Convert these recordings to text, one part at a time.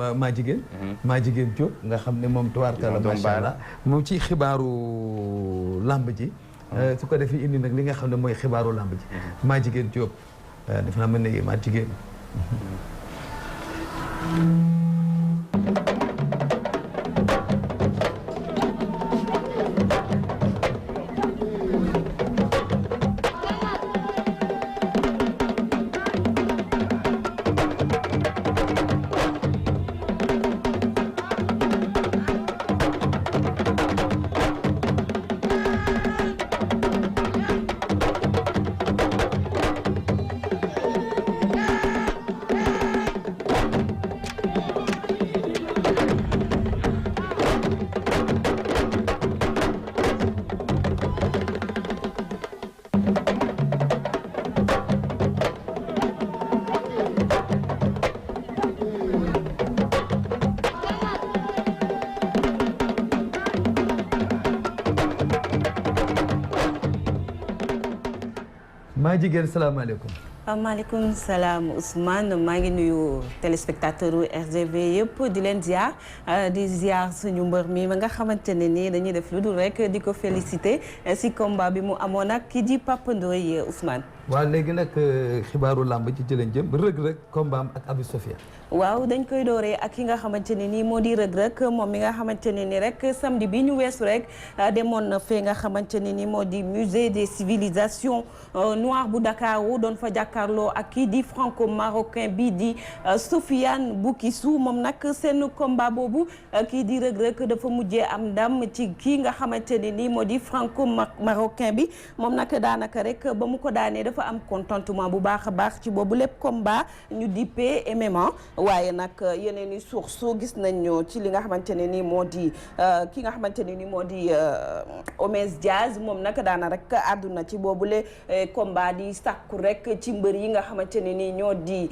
maa jigéen maa jigéen Diop nga xam ne moom tubaarkalla macha allah moom ci xibaaru làmb ji su ko defee indi nag li nga xam ne mooy xibaaru làmb ji maa jigéen Diop def naa mën ne maa jigéen maa jigéen salaamaaleykum. maaleykum salaam Ousmane maa ngi nuyu téléspectateur u RGV yëpp di leen ziar di ziar suñu mbër mi nga xamante ne nii dañuy def lu dul rek di ko féliciter si combat bi mu amoon ak ki di Pape Ndoye Ousmane. waaw léegi nag xibaaru làmb ci jëleen jëm Reug Reug combat am ak Abi Sofia. waaw dañ koy dooree ak ki nga xamante ne nii moo di Reug Reug moom mi nga xamante ne ni rek samedi bi ñu weesu rek demoon na fee nga xamante ne ni moo di musée des civilisations noires bu Dakar doon fa jàkkaarloo ak kii di franco-marocain bii di Sofiane Boukissou moom nag seen combat boobu kii di Reug Reug dafa mujjee am ndam ci kii nga xamante ne ni moo di franco-marocain bi moom nag daanaka rek ba mu ko daanee dafa am contentement bu baax a baax ci boobu lépp combat ñu dippee MMA. waaye nag yeneen i source gis nañu ci li nga xamante ne ni moo di ki nga xamante ne ni moo di Omez Diaz moom nag daana rek àdduna ci boobule combat di sàkku rek ci mbër yi nga xamante ne ni ñoo di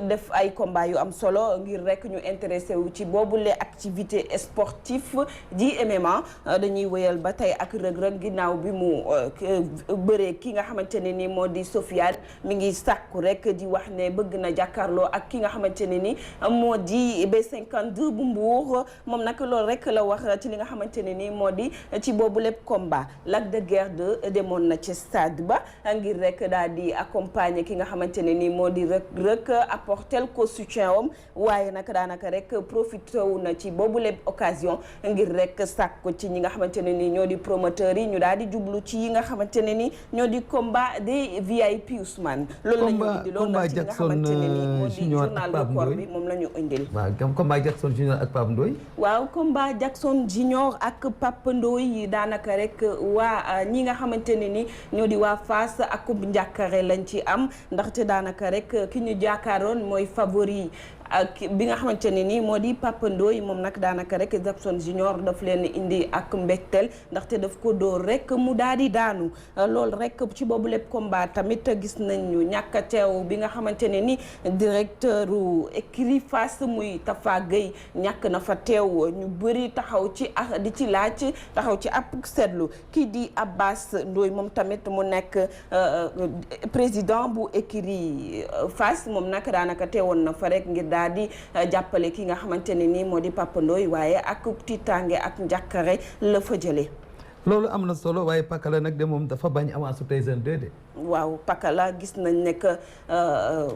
def ay combat yu am solo ngir rek ñu intéressé wu ci boobule activité sportive di MMA dañuy wéyal ba tey ak Reug Reug ginnaaw bi mu bëree ki nga xamante ne ni moo di Sofiane mi ngi sàkku rek di wax ne bëgg na jàkkaarloo ak ki nga xamante ne ni moo di B52 bu Mbour moom nag loolu rek la wax ci li nga xamante ne ni moo di ci boobu lépp combat Lac de Guiers 2 demoon na ci stade ba ngir rek daal di accompagner ki nga xamante ne ni moo di Reug apporter ko soutien am waaye nag daanaka rek profité wu na ci boobu lépp occasion ngir rek sàkku ci ñi nga xamante ne ni ñoo di promoteurs yi ñu daal di jublu ci yi nga xamante ne ni ñoo di combat des VIP Ousmane. loolu la ñu indi loolu nag ci nga xamante ne ni moo di journal Le Corps bi moom la ñu indil. waaw combat Jackson Junior ak Pape Ndoye. waaw combat Jackson Junior ak Pape Ndoye daanaka rek waa ñi nga xamante ne ni ñoo di waa Fass ak njàkkare lañ ci am ndaxte daanaka rek ki ñu jàkkaaroon mooy favori. ak bi nga xamante ne ni moo di Pape Ndoye moom nag daanaka rek Jackson Junior daf leen indi ak mbégteel ndaxte daf ko dóor rek mu daal di daanu loolu rek ci boobu lépp combat tamit gis nañu ñàkk a teew bi nga xamante ne ni directeur u écurie Fass muy Tafa Gueye ñàkk na fa teew ñu bëri taxaw ci di ci laaj taxaw ci ab seetlu kii di Abbas Ndoye moom tamit mu nekk président bu écurie Fass moom nag daanaka teewoon na fa rek ngir daal di jàppale ki nga xamante ne nii moo di Pape Ndoye waaye ak tiitaange ak njàkkare la fa jëlee. loolu am na solo waaye Pakala nag de moom dafa bañ avance Tyson 2 de. waaw Pakala gis nañ ne que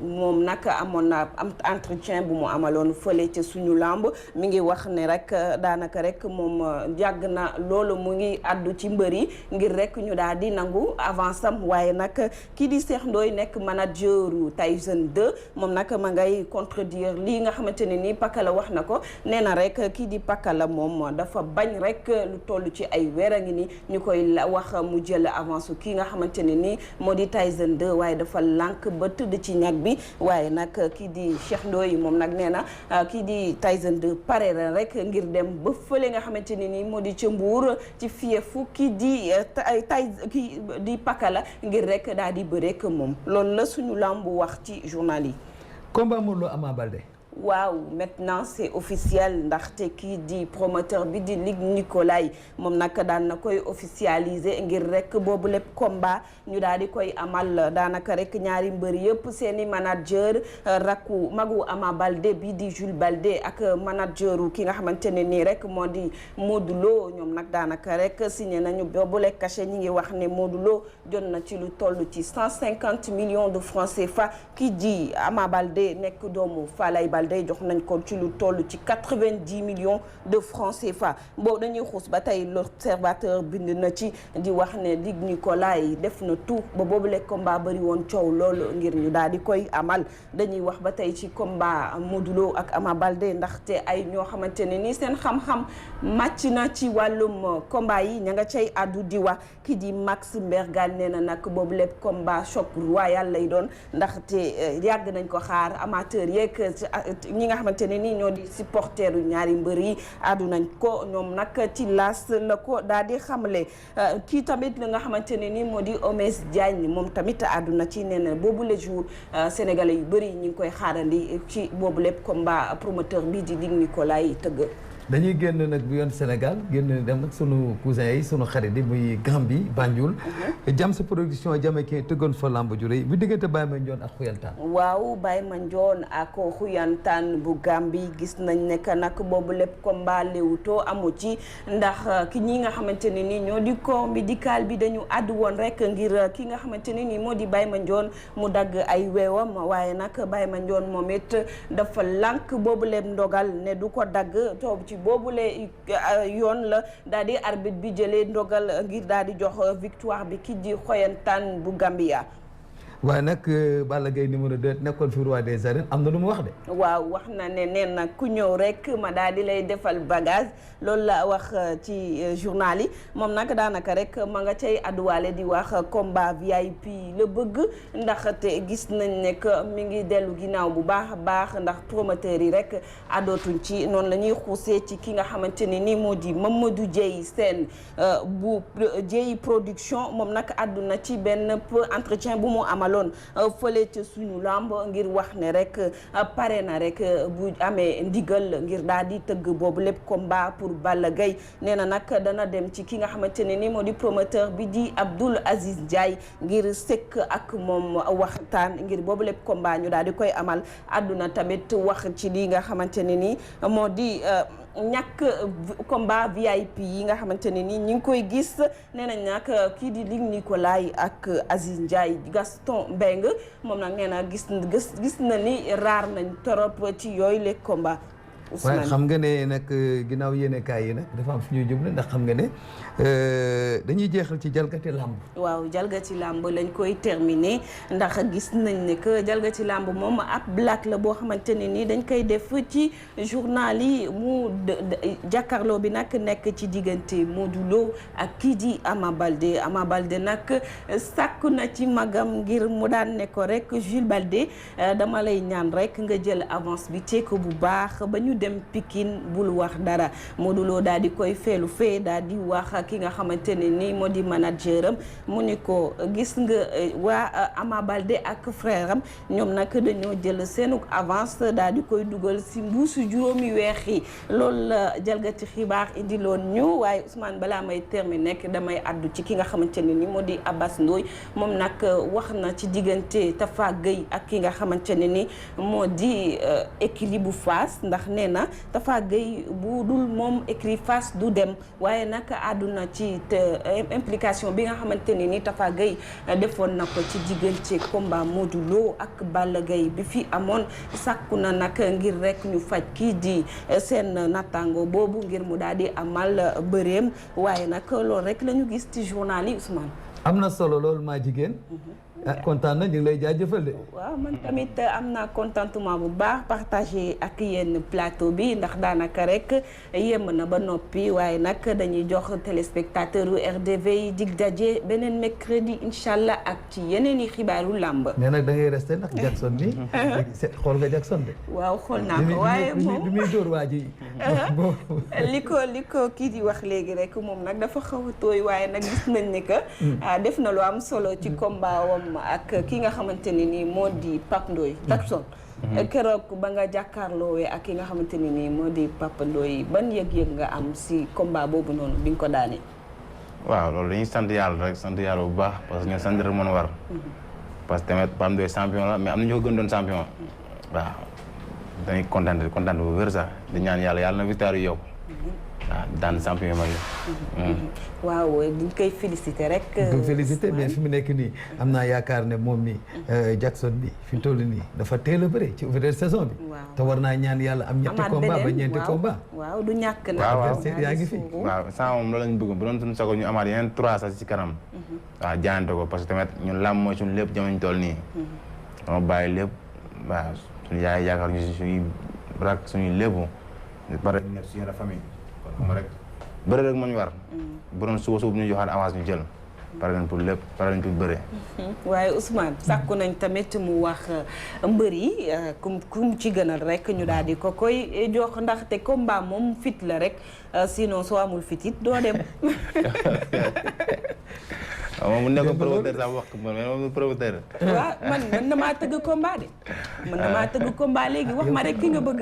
moom nag amoon na am entretien bu mu amaloon fële ca suñu lamb mi ngi wax ne rek daanaka rek moom yàgg na loolu mu ngi addu ci mbër yi ngir rek ñu daal di nangu avance am waaye nag kii di Cheikh Ndoye nekk manageru Tyson 2 moom nag ma ngay contredire lii nga xamante ne nii Pakala wax na ko nee na rek kii di Pakala moom dafa bañ rek lu toll ci ay weer a ngi ni ñu koy wax mu jël avance kii nga xamante ne nii moo di Tyson 2 waaye dafa lànk ba tëdd ci ñag bi waaye nag kii di Cheikh Ndoye moom nag nee na kii di Tyson 2 pare na rek ngir dem ba fële nga xamante ne nii moo di ca Mbuur ci fiefu kii di kii di Pakala ngir rek daal di bëre ak moom loolu la suñu lamb wax ci journal yi. combat Modou Lo Ama Baldé. waaw maintenant c'est officiel ndaxte kii di promoteur bi di Luc Nicolaï moom nag daan na koy officialiser ngir rek boobu lépp combat ñu daal di koy amal daanaka rek ñaari mbër yëpp seeni manager rakku magu Ama Baldé bi di Jules Baldé ak manageru ki nga xamante ne nii rek moo di Modou Lo ñoom nag daanaka rek signé nañu boobu lépp cachet ñi ngi wax ne Modou Lo jot na ci lu toll ci 150 millions de francs CFA kii di Ama Baldé nekk doomu Falaye Baldé jox nañ ko ci lu toll ci 90 millions de francs CFA boobu dañuy xuus ba tey l'observateur bind na ci di wax ne Luc Nicolaï def na tout ba boobu le combat bari woon coow loolu ngir ñu daal di koy amal dañuy wax ba tey ci combat Modou Lo ak Ama Baldé ndaxte ay ñoo xamante ne ni seen xam-xam màcc na ci wàllum combat yi ña nga cay addu di wax ki di Max Mbergane nee na nag boobu le combat choc royal lay doon ndaxte yàgg nañ ko xaar amateur yeeg ñi nga xamante ne nii ñoo di supporteru ñaari mbër yi àddu nañ ko ñoom nag ci laas la ko daal di xamle kii tamit la nga xamante ne nii moo di Omes Diagne moom tamit àddu na ci nee na boobu le jour sénégalais yu bëri ñi ngi koy xaarandi ci boobu lépp combat promoteur bi di Luc Nicolaï tëgg. dañuy génn nag bu yoon Sénégal génn dem nag sunu cousin yi sunu xarit yi muy Gambie Banjul. jam sa production jamaïcain tëggoon fa lamb ju rëy bu diggante Baye Mandione ak Xuyantaan. waaw Baye Mandione ak Xuyantaan bu Gambie gis nañ ne que nag boobu lépp combat Leewtoo amu ci ndax ki ñi nga xamante ne ni ñoo di corps médical bi dañu àddu woon rek ngir ki nga xamante ne ni moo di Baye Mandione mu dagg ay weewam waaye nag Baye Mandione moom it dafa lànk boobu lépp ndogal ne du ko dagg toob ci boobule yoon la daal di arbitre bi jëlee ndogal ngir daal di jox victoire bi ki di Xuyantaan bu Gambia. waaye nag Balla Gaye numéro 2 nekkoon fi roi des arènes am na lu mu wax de. waaw wax na ne neen nag ku ñëw rek ma daal di lay defal bagage loolu la wax ci journal yi moom nag daanaka rek ma nga cay adduwaale di wax combat VIP la bëgg ndaxte gis nañ ne que mi ngi dellu ginnaaw bu baax a baax ndax promoteurs yi rek addootuñ ci noonu la ñuy xuusee ci ki nga xamante ne ni moo di Mamadou Dieye Sène bu Dieye production moom nag àdduna ci benn entretien bu mu amal loon fële ca suñu lamb ngir wax ne rek pare na rek bu amee ndigal ngir daal di tëgg boobu lépp combat pour Balla Gaye nee na nag dana dem ci ki nga xamante ne ni moo di promoteur bi di Abdoul Aziz Ndiaye ngir sëkk ak moom waxtaan ngir boobu lépp combat ñu daal di koy amal àdduna tamit wax ci li nga xamante ne ni moo di ñàkk combat VIP yi nga xamante ne ni ñi ngi koy gis nee nañ nag kii di Luc Nicolaï ak Aziz Ndiaye Gaston Mbengue moom nag nee na gis na ni raar nañ torop ci yooyu les combats. waaye xam nga ne nag ginnaaw yéene kaay yi nag dafa am fi ñuy jublu ndax xam nga ne dañuy jeexal ci jalgati làmb. waaw jalgati làmb lañ koy terminer ndax gis nañ ne que jalgati làmb moom ab black la boo xamante ne ni dañ koy def ci journal yi mu jàkkaarloo bi nag nekk ci diggante Modou Lo ak kii di Ama Baldé nag sàkku na ci magam ngir mu daan ne ko rek Jules Baldé dama lay ñaan rek nga jël avance bi teg ko bu baax ba ñu dem Pikine bul wax dara Modou Lo daal di koy feelu fee daal di wax ki nga xamante ne ni moo di manager am mu ni ko gis nga waa Ama Baldé ak frère am ñoom nag dañoo jël seenu avance daal di koy dugal si mbuusu juróomi weex yi loolu la jalgati xibaar indi loon ñu waaye Ousmane balaa may terminer nekk damay addu ci ki nga xamante ne ni moo di Abass Ndoye moom nag wax na ci diggante Tafa Gueye ak ki nga xamante ne ni moo di équilibre bu Fass ndax nee na Tafa Gueye bu dul moom écrit Fass du dem waaye nag àdduna ci implication bi nga xamante ne ni Tafa Gueye defoon na ko ci diggante combat Modou Lo ak Balla Gaye bi fi amoon sàkku na nag ngir rek ñu faj kii di seen nattango boobu ngir mu daal di amal bëreem waaye nag loolu rek la ñu gis ci journal yi Ousmane. am na solo loolu maa jigéen. kontaan na ñu ngi lay jaajëfal de. waaw man tamit am naa contentement bu baax partagé ak yéen plateau bi ndax daanaka rek yem na ba noppi waaye nag dañuy jox téléspectateur u RDV yi dig daje beneen mercredi incha allah ak ci yeneen i xibaaru làmb. mais nag da ngay resté ndax Jackson bi xool nga Jackson de. waaw xool naa ko waaye moom bi muy dóor waa ji. li ko kii di wax léegi rek moom nag dafa xaw a tooy waaye nag gis nañ ne que def na lu am solo ci combat wam ak ki nga xamante ne nii moo di Pape Ndoye Jackson keroog ba nga jàkkaarloowee ak ki nga xamante ni nii moo di Papa Ndoye ban yëg-yëg nga am si combat boobu noonu bi nga ko daanee. waaw loolu dañuy sant yàlla rek sant yàlla bu baax parce que ñun sant rek mën a war. parce que tamit Papa Ndoye champion la mais am na ñu ko gën doon champion. waaw dañuy kontaan bu wér sax di ñaan yàlla na victoire yi yokku. waaw daan champion mag yi. waaw diñ koy félicité rek. du félicité mais fi mu nekk nii am naa yaakaar ne moom mi Jackson bi fi mu toll nii dafa teel a bëre ci ouverture saison bi. te war naa ñaan yàlla am ñetti combat ba ñeenti combat. waaw du ñàkk na. waaw yaa ngi fi. waaw sans moom loolu lañ bëgg bu doon suñu sago ñu amaat yeneen 3 sax ci kanam. waaw jaayante ko parce que tamit ñun làmb mooy suñu lépp jamono toll nii. dama bàyyi lépp waaw suñu yaay yaakaar ñu si suñuy rak suñuy lépp pare nekk suñu famille kon xam rek bëre rek moo ñu war. bu doon suba ñu joxaat avance ñu jël. pare nañ pour lépp pare nañ pour bëre. waaye Ousmane sàkku nañ tamit mu wax mbër yi kum ci gënal rek ñu daal di ko koy jox ndaxte combat moom fit la rek sinon soo amul fit it doo dem. waaw moom mu nekkoon promoteur sax wax ko mais moom promoteur. waaw man damaa tëgg combat de. man damaa tëgg combat léegi wax ma rek ki nga bëgg.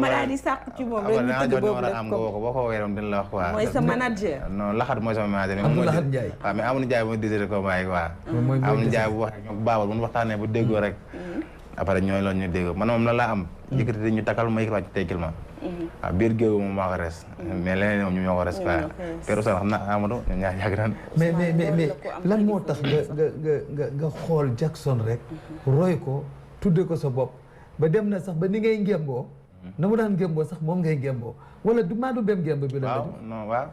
ma daal di sàkku ci moom rek ñu tëgg boobu rek am nga boo ko weeroon dina la wax quoi. mooy sa manager. non laxat mooy sama manager. am na laxat Ndiaye. waaw mais amuñu Ndiaye mooy décidé combat yi quoi. amuñu Ndiaye bu wax ñoom baabal bu ñu waxtaanee bu déggoo rek. après ñooy loolu ñu déggoo man moom la laa am. yëkkati ñu takkal ma yëkkati ci teykil ma. waaw biir géew moom maa ko res. mais leneen moom ñu ñoo ko res quoi. Père Ousmane xam naa Amadou ñoom ñaar yàgg naan. mais lan moo tax nga xool Jackson rek. roy ko tudde ko sa bopp ba dem na sax ba ni ngay ngémboo. na mu daan ngémboo sax moom ngay ngémboo wala du maa du bem ngémb bi la. waaw non waaw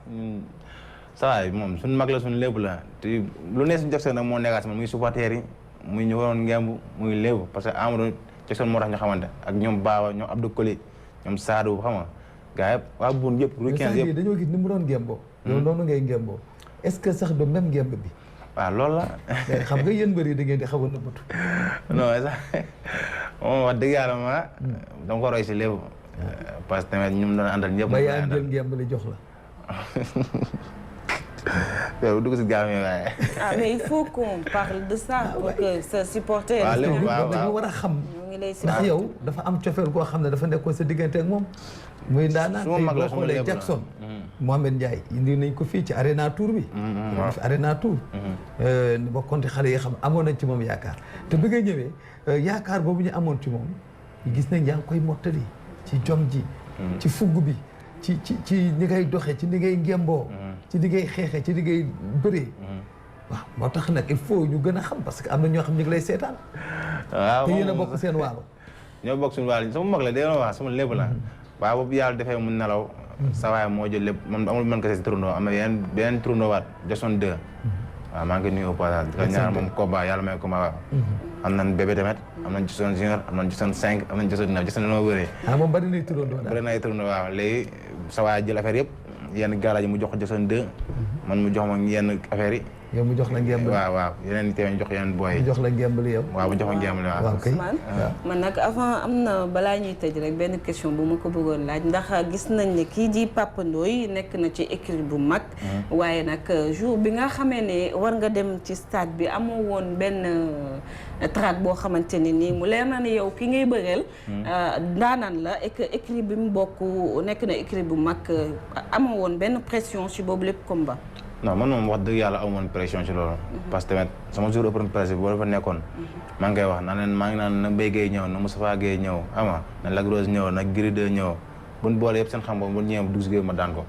saa waay moom suñu mag la suñu lépp la te lu ne si Jackson nag moo nekkaat si man muy supporter yi muy ñu waroon ngemb muy lépp parce que Amadou Jackson moo tax ñu xamante ak ñoom Baba ñoom Abdou Koli ñoom Sadou xam nga gars yëpp waa buun yëpp ru 15 yëpp dañoo gis ni mu doon ngemboo yow noonu ngay ngemboo est-ce que sax du même ngemb bi waaw loolu la xam nga yéen bëri da ngeen di xaw a nëbbatu non sax moom wax dëgg yàlla ma dama ko roy si lépp parce que tamit ñu mu doon àndal ñëpp ba yaa jël ngemb li jox la yow dugg si gaaw mi waaye. ah mais il faut qu'on parle de ça pour que sa supporter. waaw dañu war a xam. ndax yow dafa am cofeel koo xam ne dafa nekkoon sa diggante ak moom. muy ndaanaan tey boo xoolee Jackson. Mohamed Ndiaye indi nañ ko fii ci Arena Tour bi. waaw fi Arena Tour. bokkoon ci xale yi xam amoon nañ ci moom yaakaar te bi nga ñëwee yaakaar boobu ñu amoon ci moom gis nañ yaa ngi koy mottali ci jom ji. ci fugg bi ci ni ngay doxee ci ni ngay ngemboo. ci li ngay xeexee ci li ngay bëree. waaw moo tax nag il faut ñu gën a xam parce que am na ñoo xam ñu ngi lay seetaan. waaw te yéen a bokk seen waalo. ñoo bokk suñu waalo sama mag la dégg nga wax sama lépp la. waaw boobu yàlla defee mu nelaw. sa waay moo jël lépp man amul man kese si turandoo am na beneen turandoo waat Jackson 2. waaw maa ngi nuyu au passage di ko ñaanal moom combat yàlla may combat waaw. am nañ bébé tamit am nañ Jackson junior am nañ Jackson 5 am nañ Jackson 9 Jackson dina ma wëree. moom bari nay turandoo daal bari nay turandoo waaw léegi sa waay jël affaire yëpp. yenn garage mu jox ko Jackson 2 man mu jox ma yenn affaire yi. yow mu jox la ngemb. waaw yeneen teew ñu jox yeneen booy yi. mu jox la ngemb li yow. waaw mu jox ma ngemb li waaw. waaw kay man nag avant am na balaa ñuy tëj rek benn question bu ma ko bëggoon laaj ndax gis nañ ne kii di Papa Ndoye nekk na ci écurie bu mag. waaye nag jour bi nga xamee ne war nga dem ci stade bi amoo woon benn track boo xamante ne nii mu leer na ne yow ki ngay bëreel. ndaanaan la et que écurie bi mu bokk nekk na écurie bu mag amoo woon benn pression ci boobu lépp combat. non man moom wax dëgg yàlla amoon pression ci loolu. parce que tamit sama jour open presse bi boo dafa nekkoon. maa ngi koy wax naa leen maa ngi naan na Mbaye Gueye ñëw na Moustapha Gueye ñëw xam nga na Lac Rose ñëw na Gris 2 ñëw bu ñu boole yëpp seen xam-xam bu ñu ñëwee dugg si géew ma daan ko.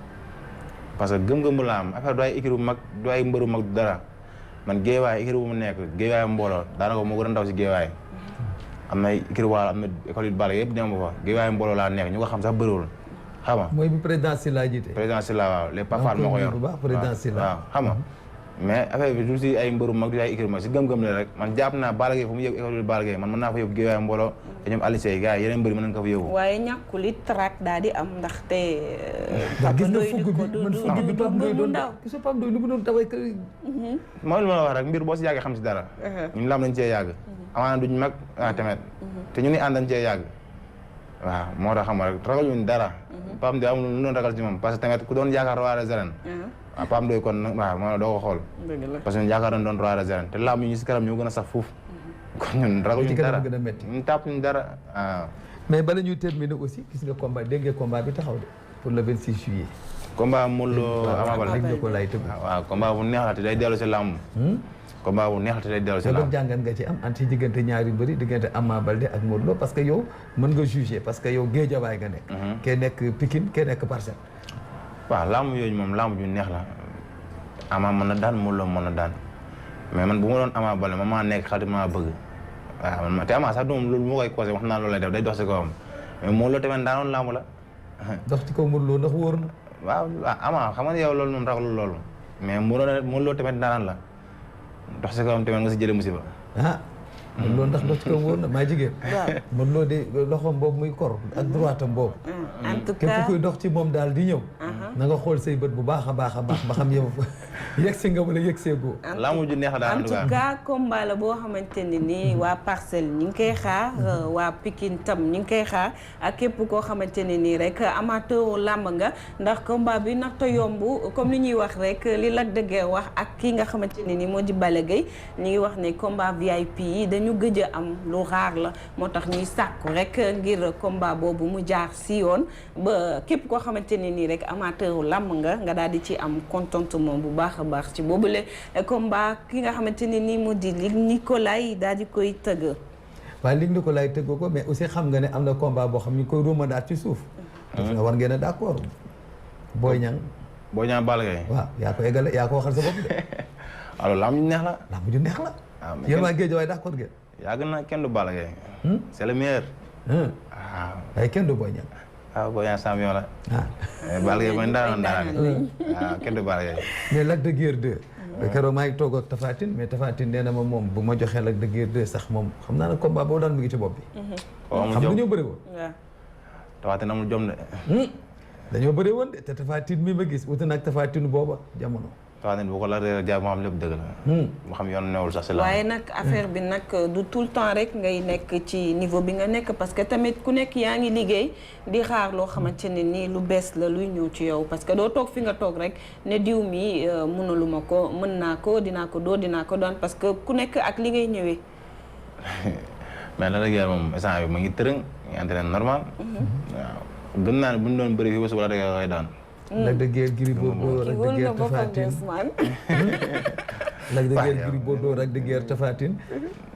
parce que gëm-gëm bu la am affaire du ay écurie bu mag du ay mbëru mag dara man géewaay écurie bu mu nekk géewaay mbooloo daanaka moo gën a ndaw si géewaay. am na écurie waalo am na école yu bari yëpp dem ba fa géewaay mbooloo laa nekk ñu ko xam sax bëriwul. xam nga mooy bi président Sylla jiite. président Sylla waaw les papaal moo ko yor président Sylla waaw xam nga mais affaire bi du si ay mbëru mag du si ay écurie mag si gëm-gëm la rek man jàpp naa Balla Gaye fu mu yëg école Balla Gaye man mën naa fa yóbbu géewaay mbooloo te ñoom Aliou Seye gars yi yeneen mbëri mën nañ ko fa yóbbu. waaye ñàkkul it track daal di am ndaxte. gis nga fugg bi man fugg bi Pape Ndoye doon gis nga Pape Ndoye lu mu doon tawee kër. mooy lu ma la wax rek mbir boo si yàggee xam si dara. ñun lam nañ cee yàgg. amaana duñ mag tamit te ñu ni ànd nañ cee yàgg waaw moo tax xam nga rek ragal ñu dara. Pape Ndoye amul lu doon ragal ci moom parce que tamit ku doon yaakaar roi des arènes. waaw Pape Ndoye kon waaw moo doo ko xool. parce que ñun yaakaar nañ doon roi des arènes te laam ñu si kanam ñoo gën a sax fuuf. kon ñun raguñu dara gën a métti ñun tàpp ñu dara waaw. mais bala ñuy terminer aussi gis nga combat dégg nga combat bi taxaw de pour le 26 juillet. combat Modou Lo Ama Baldé dégg nga ko lay tëgg. waaw combat bu neex la te day dellu si làmb. combat bu neex la te day dellu si làmb. jàngat nga ci am anti diggante ñaari mbëri diggante Ama Baldé ak Modou Lo parce que yow mën nga juger parce que yow Guédiawaye nga nekk. kee nekk Pikine kee nekk Parcelles. waaw làmb yooyu moom làmb ju neex la Ama mën na daan Modou Lo mën na daan mais man bu ma doon Ama Baldé man maa nekk xarit maa bëgg waaw man te Ama sax moom loolu moo koy conseillé wax naa loolu lay def day dox si kawam mais Modou Lo tamit daanoon làmb la. dox ci kaw Modou Lo ndax wóor na. waaw Ama xam nga ne yow loolu moom ragalul loolu mais Modou Lo tamit daanaan la dox si kawam tamit nga si jëlee musiba. ah Modou Lo ndax dox ci kaw wóor na maa jigéen. waaw Modou Lo de loxoom boobu muy kor ak droitam boobu. en tout cas képp kuy dox ci moom daal di ñëw. na nga xool say bët bu baax a baax a baax ba xam yow yegsi nga wala yegsee goo. laamu ju neex daal en tout cas combat la boo xamante ne nii waa Parcelles ñu ngi koy xaar waa Pikine tam ñu ngi koy xaar ak képp koo xamante ne nii rek amateur làmb nga ndax combat bi naxta yomb comme ni ñuy wax rek li Lac de Guiers wax ak kii nga xamante ne nii moo di Balla Gaye ñu ngi wax ne combat VIP yi dañu gëj a am lu raar la moo tax ñuy sàkku rek ngir combat boobu mu jaar si yoon ba képp koo xamante ne nii rek amateur làmb nga daal di ci am contentement bu baax a baax ci boobule combat ki nga xamante ne nii moo di Luc Nicolaï daal di koy tëgg. waaye Luc Nicolaï tëgg ko mais aussi xam nga ne am na combat boo xam ñu koy romadaat ci suuf. daf nga war ngeen a d'accord. Boy Niang. Boy Niang Balla Gaye. waaw yaa ko eggale yaa ko waxal sa bopp de. alors lamb ju neex la. lamb ju neex la. waaw yéen waa Guédiawaye d'accord ngeen. yàgg na kenn du Balla Gaye. c'est le meilleur. waaw waaye kenn du Boy Niang. waaw Boy Niang champion la. Balla Gaye mooy ndaanaan waaw kenn du Balla Gaye. mais Lac de Guiers 2. keroog maa ngi toog ak Tapha Tine mais Tapha Tine nee na ma moom bu ma joxee Lac de Guiers 2 sax moom xam naa ne combat boobu daal mu ngi ci bopp bi. xam nga ñoo bëri woon. Tapha Tine amul jom de. dañoo bëri woon de te Tapha Tine mi ma gis wuute nag Tapha Tine booba jamono. Tapha Tine bu ko la réer jaay moo xam lépp dëgg la. mu xam yoon newul sax si la. waaye nag affaire bi nag du tout le temps rek ngay nekk ci niveau bi nga nekk parce que tamit ku nekk yaa ngi liggéey di xaar loo xamante ne nii lu bees la luy ñëw ci yow parce que doo toog fi nga toog rek ne diw mi mënaluma ko mën naa ko dinaa ko doon parce que ku nekk ak li ngay ñëwee. mais la dëgg moom instant bi mu ngi tërëng ngi entraîné normal. waaw gëm naa ne bu ñu doon bëri fii ba suba la dëgg koy daan. Lac de Guiers Gris Bordeaux Lac de Guiers Tapha Tine. Lac de Guiers Gris Bordeaux Lac de Guiers Tapha Tine.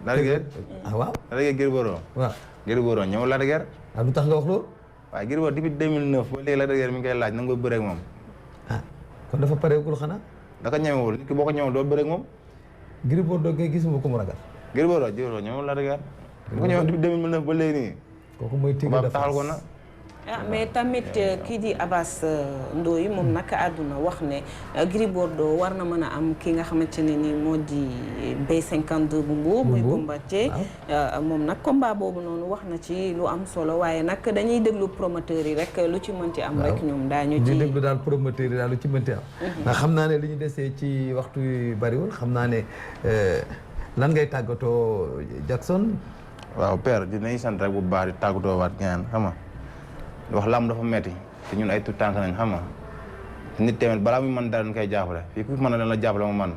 Lac de Guiers. ah waaw. Lac de Guiers Gris Bordeaux. waaw Gris Bordeaux ñëwul Lac de Guiers. ah lu tax nga wax loolu. waaye Gris Bordeaux depuis 2009 ba léegi Lac de Guiers mi ngi koy laaj na nga ko bëree ak moom. ah kon dafa pareegul xanaa. da ko ñemewul nit ki boo ko ñëwul doo bëree ak moom. Gris Bordeaux kay gisuma ko mu ragal. Gris Bordeaux ñëwul Lac de Guiers. bu ko ñëwee depuis 2009 ba léegi nii. kooku mooy tigre de taxal ko na. mais tamit kii di Abass Ndoye moom naka àdduna wax ne Gris Bordeaux war na mën a am ki nga xamante ne ni moo di B52 bu Mbour muy Bombardier moom nag combat boobu noonu wax na ci lu am solo waaye nag dañuy déglu promoteurs yi rek lu ci mënti am rek ñoom daañu ci déglu daal promoteurs yi daal lu ci mënti am ndax xam naa ne li ñu desee ci waxtu yu bariwul xam naa ne lan ngay tàggatoo Jackson. waaw père dinañ sant rek bu baax di tàggatoo waat ngeen xam nga wax làmb dafa metti te ñun ay tout tànk nañ xam nga nit tamit balaa muy mën dara dañ koy jàppale fii ku mën a leen la jàppale mu man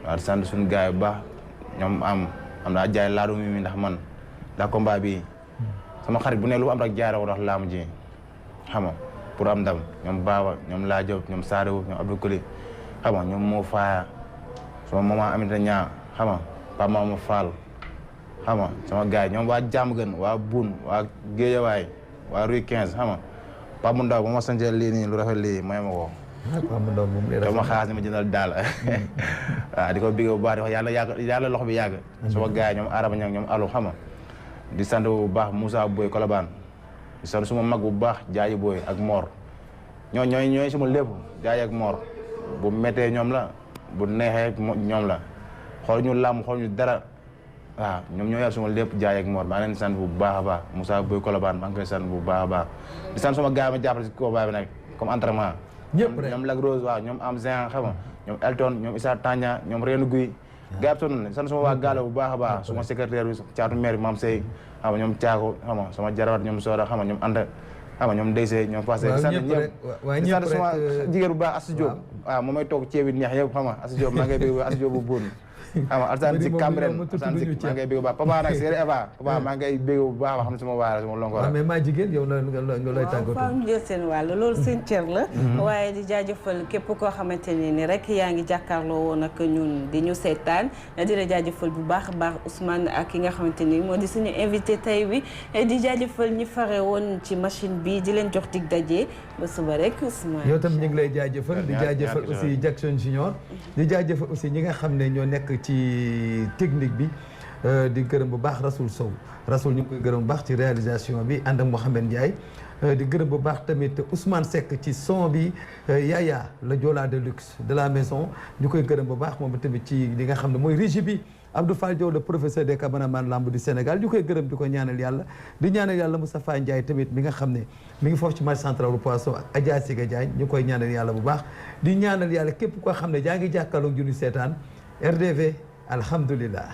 waaw di sant suñu gars yi bu baax ñoom am daa jaay laadu mi ndax man ndax combat bi sama xarit bu ne lu am rek jaay ko ndax làmb ji xam nga pour am ndam ñoom Baba ñoom Laa Diop ñoom Sadio ñoom Abdou Koli xam nga ñoom moo faaya sama maman Aminata Ñaa xam nga Papa Mama Fall xam nga sama gars yi ñoom waa Diamaguène waa Boune waa Guédiawaye waa Rue 15 xam nga Pape mu Ndaw ba ma sañcee lii nii lu rafet lii may ma ko. Pape mu Ndaw moom lay ma xaas ni ma jëndal daal waaw di ko bigee bu baax di wax yàlla loxo bi yàgg. sama gars yi ñoom Araba Niang ñoom Alou xam nga di sant bu baax Moussa Boy Colobane di sant suma mag bu baax Jaaji Boy ak Mor ñooy suma lépp Jaaji ak Mor bu méttee ñoom la bu neexee ñoom la xool ñu làmb xool ñu dara. waaw ñoom ñoo yar suma lépp jaay ak Mor maa leen di sant bu baax a baax Moussa Boy Colobane maa ngi koy sant bu baax a baax di sant suma gars yi ma jàppale si combat bi nag comme entraînement ñëpp rek ñoom Lac Rose waaw ñoom am Zin xam nga ñoom Elton ñoom Issa Tania ñoom Reenu Guy gars yi sonn na sant suma waa gaale bu baax a baax suma secrétaire bi caatu maire bi Mame Sey xam nga ñoom Thiago xam nga sama jarawat ñoom Soda xam nga ñoom Anta xam nga ñoom Deyse ñoom Fassé di sant ñëpp di sant suma jigéen bu baax Astou Diop waaw moom may toog ceeb bi neex yëpp xam nga Astou Diop maa ngi bëgg Astou Diop bu buun ama Alsaan si Cambérène Alsaan si maa ngay bëgg bu baax papa nag Séeri Eva papa maa ngay bëgg bu baax wax xam ne sama waara sama lonko mais maa jigéen yow nga looy tàggatoo. waaw faaw jël seen wàll loolu seen cër la. waaye di jaajëfal képp koo xamante ne ni rek yaa ngi jàkkaarloo woon ak ñun di ñu seetaan di la jaajëfal bu baax a baax Ousmane ak ki nga xamante ni moo di suñu invité tey bi di jaajëfal ñi fare woon ci machine bi di leen jox dig daje ba suba rek Ousmane. yow tam ñu ngi lay jaajëfal di jaajëfal aussi Jackson Junior di jaajëfal aussi ñi nga xam ne ñoo nekk ci technique bi di gërëm bu baax Rasoul Sow Rasoul ñu ngi koy gërëm bu baax ci réalisation bi ànd ak Mouhamed Ndiaye di gërëm bu baax tamit Ousmane Seck ci son bi Yaya la Joola de luxe de la maison ñu koy gërëm bu baax moom tamit ci li nga xam ne mooy régie bi Abdou Fall Diop le professeur des cameraman lamb du Sénégal ñu koy gërëm di ko ñaanal yàlla di ñaanal yàlla Moustapha Ndiaye tamit mi nga xam ne mi ngi foofu ci marché central bu Poisson ak Adja Siga Diagne ñu koy ñaanal yàlla bu baax di ñaanal yàlla képp koo xam ne jaa ngi jàkkaarloog junni seetaan RDV alhamdulillah